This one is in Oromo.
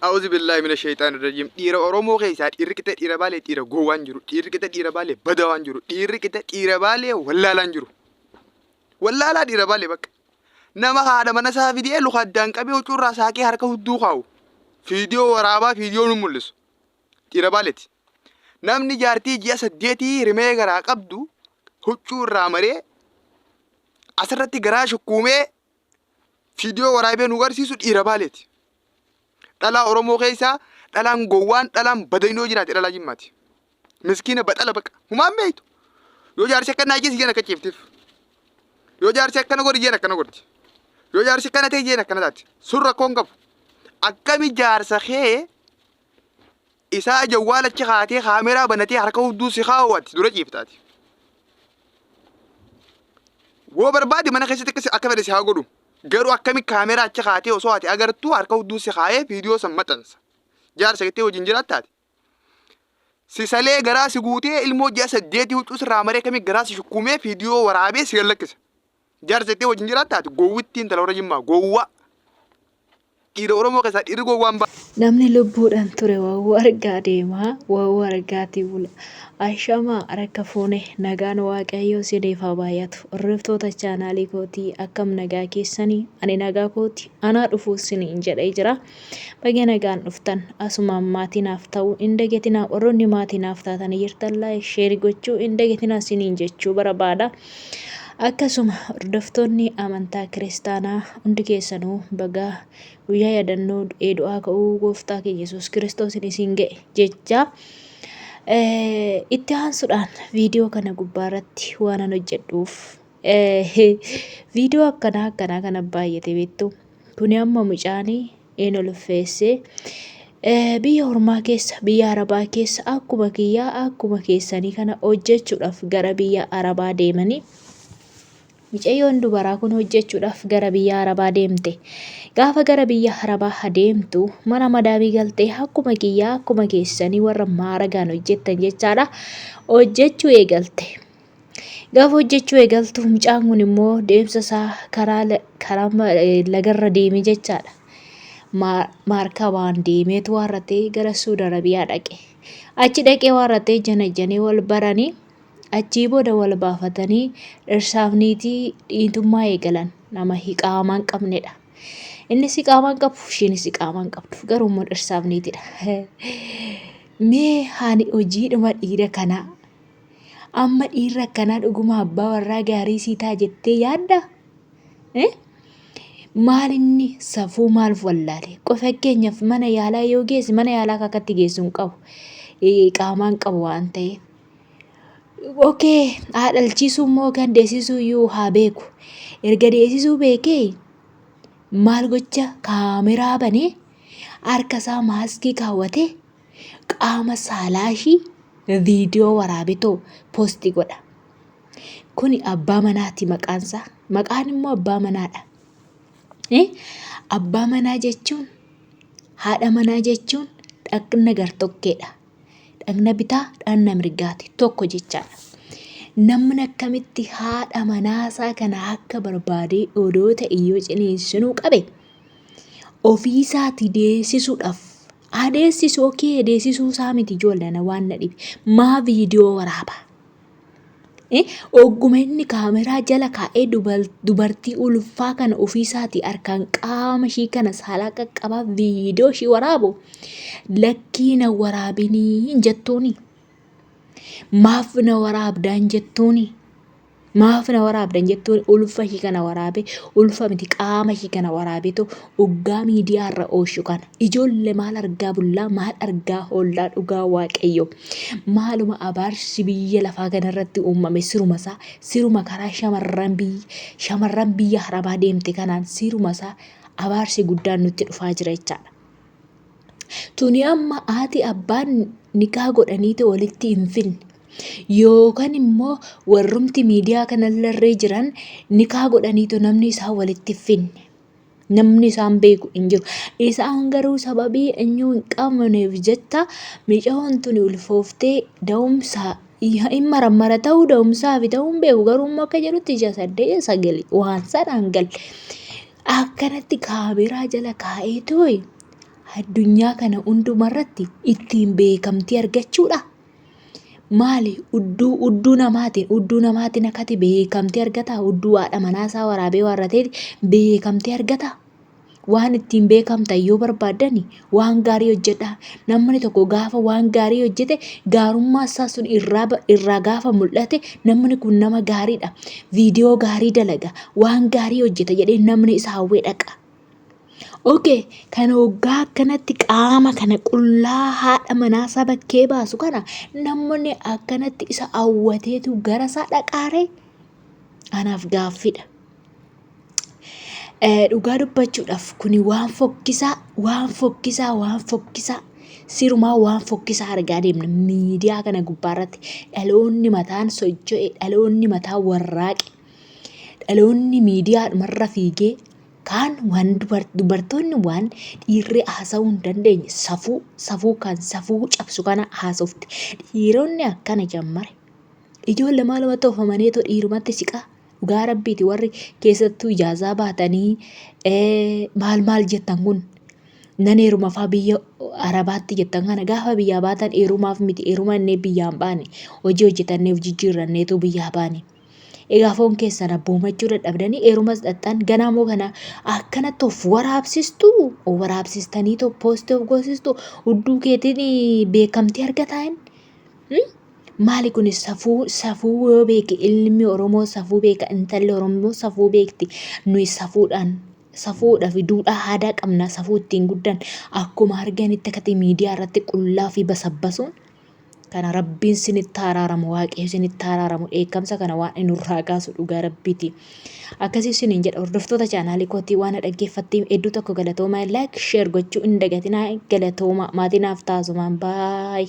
A'uuzu billaahi mina shayxaani rajiim. Dhiira Oromoo keessaa dhiirri qixa dhiira Baalee dhiira gowwaan jiru. Dhiirri qixa dhiira Baalee badawaan jiru. Dhiirri qixa dhiira Baalee wallaalaan jiru. Wallaalaa dhiira Baalee bakka. Nama haadha mana isaa fidee luka addaan qabee huccuurraa saaqee harka hudduu kaa'u. Fiidiyoo waraabaa fiidiyoo nu mul'isu. Dhiira Baaleeti. Namni jaartii ji'a saddeetii rimee garaa qabdu huccuu irraa maree asirratti garaa shukkuumee Fiidiyoo waraabee nu garsiisu dhiira Baaleeti. Dhalaa Oromoo keessaa dhalaan gowwaan dhalaan badaynoo jiraate dhalaa Jimmaati. Miskiina baxala baqa. Humaan beektu. Yoo jaarsi akkana ajjeesi jeen akka ciiftiif. Yoo jaarsi akkana godhi jeen akkana godhti. Yoo jaarsi akkana ta'e jeen akkana taati. Sun rakkoo hin qabu. Akkami jaarsa kee isaa jawwaala achi kaatee kaameraa banatee harka hudduu si kaa'u ati dura ciiftaati. Woo barbaade mana keessatti akka akka fedhe si haa godhu. Garuu akkami kaameraa achi kaatee osoo ati agartuu harka hudduu si kaa'ee viidiyoo san maxxansa. Jaarsa jettee wajjin jiraattaati. Si salee garaa si guutee ilmoo ji'a saddeetii huccuu sirraa maree akkami garaa si shukkuumee viidiyoo waraabee si gallakkisa. Jaarsa jettee wajjin jiraattaati gowwittiin intala warra jimmaa gowwaa. Dhiira Oromoo keessaa dhiirri gowwaan ba. Namni lubbuudhaan ture wawuu argaa deema, wawuu argaatii bula. Ashamaa harka fuune nagaan waaqayyoo isiniif haa baay'atu. Hordoftoota chaanaalii kootii akkam nagaa keessanii? Ani nagaa kooti anaa dhufuu isiniin jedhee jira. Baga nagaan dhuftan asumaan maatii naaf ta'uu hin dagatinaa warroonni maatii naaf taatanii jirtan like share gochuu hin dagatinaa isiniin jechuu barbaada. Akkasuma hordoftoonni amantaa kiristaanaa hundi keessanuu baga guyyaa yaadannoo du'ee du'aa ka'uu gooftaa keenya Yesuus Kiristoosiin isin ga'e jechaa itti aansuudhaan viidiyoo kana gubbaa irratti waanan hojjedhuuf viidiyoo akkanaa akkanaa kana baay'ate beektu. Kuni amma mucaanii in ulfeesse. Biyya ormaa keessa, biyya Arabaa keessa akkuma kiyyaa akkuma keessanii kana hojjechuudhaaf gara biyya Arabaa deemanii mucayyoon dubaraa kun hojjechuudhaaf gara biyya Arabaa deemte. Gaafa gara biyya Arabaa adeemtu mana madaamii galtee akkuma kiyyaa akkuma keessanii warra maaragaan hojjettan jechaadha hojjechuu eegalte. Gaafa hojjechuu eegaltu mucaan kun immoo deemsa isaa karaa karaa lagarra deeme jechaadha. Maarkabaan deemeetu waarratee gara Suud Arabiyaa dhaqe. Achi dhaqee waarratee janajjanee wal baranii achii booda wal baafatanii dhirsaaf niitii dhiitummaa eegalan nama hiqaamaa hin qabnedha. Innis hiqaamaa hin qabu ishiinis hiqaamaa hin qabdu garuu immoo dhirsaaf niitiidha. Mee haani hojiidhuma dhiira kanaa Amma dhiirri akkanaa dhuguma abbaa warraa gaarii sii ta'a jettee yaaddaa? Eh? Maal inni safuu maal wallaale? Qo fakkeenyaaf mana yaalaa yoo geesse mana yaalaa kakatti geessu hin qabu. Qaamaa hin qabu waan ta'eef. Okee haa dhalchiisuu immoo kan deessisuu iyyuu haa beeku. Erga deessisuu beekee maal gocha kaameraa banee harka isaa maaskii kaawwatee qaama saalaa ishii viidiyoo waraabetoo poosti godha. Kuni abbaa manaati maqaan isaa. Maqaan immoo abbaa manaadha. Eh? Abbaa manaa jechuun haadha manaa jechuun dhaqna gartokkeedha. Dhaqna bitaa dhaqna mirgaati tokko jechaadha. Namni akkamitti haadha manaasaa kana akka barbaadee odoo ta'e yoo ciniinsinuu qabe ofiisaatii deessisuudhaaf Haa deessisu okee deessisuu isaa miti ijoollee ana waan na dhibe maa viidiyoo waraaba. Ogguma inni kaameraa jala kaa'ee dubartii ulfaa kana ofiisaatii harkaan qaama ishii kana saalaa qaqqabaa viidiyoo ishii waraabu lakkii na waraabinii hin jettuuni. Maaf na waraabdaa hin jettuuni. Maaf na waraabdan jettuun ulfa ishii kana waraabee ulfa miti qaama ishii kana waraabeetoo oggaa miidiyaa irra ooshu kana ijoollee maal argaa bullaa maal argaa hoollaa dhugaa waaqayyo maaluma abaarsi biyya lafaa kanarratti uumame siruma isaa siruma karaa shamarran biyya shamarran biyya harabaa deemte kanaan siruma isaa abaarsi guddaan nutti dhufaa jira jechaadha. Tuni amma haati abbaan nikaa godhaniiti walitti hin finne. Yookaan immoo warrumti miidiyaa kanallarree jiran nikaa godhaniitu namni isaan walitti hin finne. Namni isaan beeku hin jiru. Isaan garuu sababii eenyuu hin qabneef jecha micayoon tuni ulfooftee da'umsa hin marammara ta'uu da'umsaa fi ta'uu hin beeku garuu immoo akka jedhutti ji'a 8 9 waan sanaan galle. Akkanatti kaameraa jala kaa'ee tooyi. Addunyaa kana hundumarratti ittiin beekamtii argachuudha? Maali udduu udduu namaatiin udduu namaatiin akkati beekamtii argataa? Udduu haadha manaa isaa waraabee waarrateeti beekamtii argataa? Waan ittiin beekamtan yoo barbaaddani waan gaarii hojjedhaa. Namni tokko gaafa waan gaarii hojjete gaarummaa isaa sun irraa irraa gaafa mul'ate namni kun nama gaariidha. Viidiyoo gaarii dalaga. Waan gaarii hojjeta jedhee namni isa hawwee dhaqa. Okay, kan hoggaa akkanatti qaama kana qullaa haadha manaa isaa bakkee baasu kana namni akkanatti isa hawwateetu gara isaa dhaqaaree? Anaaf gaaffiidha. Dhugaa dubbachuudhaaf kuni waan fokkisaa, waan fokkisaa, waan fokkisaa sirumaa waan fokkisaa argaa deemna miidiyaa kana gubbaarratti dhaloonni mataan socho'e dhaloonni mataan warraaqe dhaloonni miidiyaadhumarra fiigee kaan waan dubartoonni waan dhiirri haasa'uu hin dandeenye safuu safuu kan safuu cabsu kana haasofti dhiironni akkana jammare Ijoolle maalumatti oofamaneetoo dhiirumatti siqaa. Dhugaa rabbiiti warri keessattuu ijaazaa baatanii maal maal jettan kun nan heeruma faa biyya arabaatti jettan kana gaafa biyyaa baatan heerumaaf miti heeruma innee biyyaan baane hojii hojjetannee of jijjiirranneetu biyyaa baane. Egaa foon keessan abboomachuu dadhabdanii heerumas dhaqxan ganaa moo kana akkanatti of waraabsistu of waraabsistanii too poostii of goosistu hudduu keetiin beekamtii argataa inni. Maali kuni safuu safuu yoo beeke ilmi Oromoo safuu beeka intalli Oromoo safuu beekti nuyi safuudhaan safuudha fi duudhaa aadaa qabna safuu ittiin guddan akkuma arganitti akkati miidiyaa irratti qullaa fi basabbasuun kana rabbiin sinitti araaramu waaqayyo sinitti araaramu dheekkamsa kana waan inni nurraa kaasu dhugaa rabbiiti. Akkasii isiniin jedha hordoftoota chaanaalii kootii waan na dhaggeeffattiin hedduu tokko galatoomaa like share gochuu hin dagatinaa galatoomaa maatii naaf taasumaan baay.